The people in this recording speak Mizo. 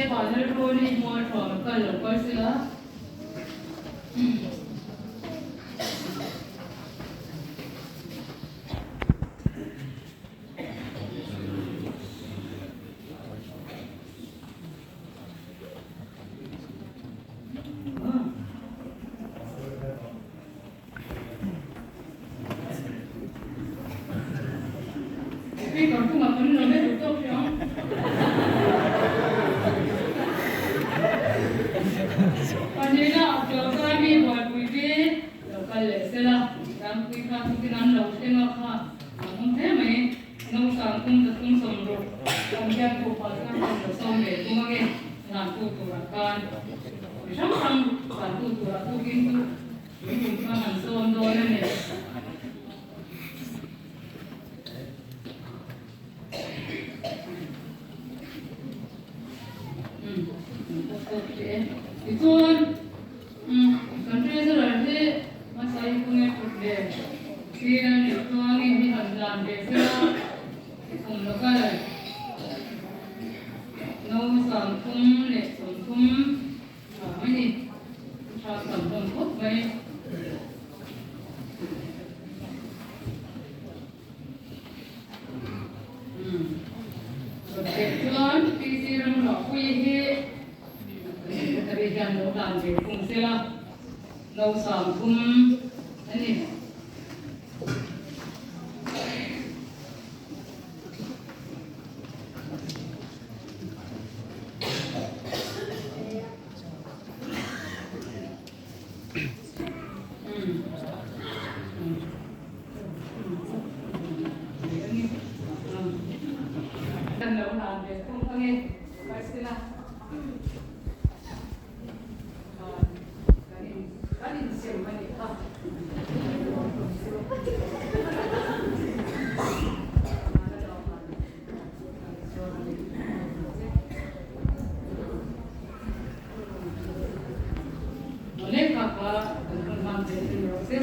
Vanlalrawni Mualthuam kal lo kal sela. Speaker chungah kan lo let duh tawk hrih ang. Pahnihna ah tlawmngai mi buaipui te lo kal leh sela, Rangpui kha tukin an lo thleng a kha ang awm hle mai. Nausang kum zathum sawmruk kan hian puhpah chuan kan lo sawm ve tum ange hlantu turah khan mi hrang hrang hlantu turah tukin chu tui kum chuan kan sawm dawn a ni. Tichuan kan treasurer hi hmasa hi tunge thut le tia ni chuangin hi han dan ve sela kum local no 30 leh 30 tha mai ni tha tam hlawm khawp mai. Chuan PC Ramruahpuii hi Secretary hian lo hlan ve thung sela, no 30 a ni. Lehkha kha kan hun hman ve thin rawh se.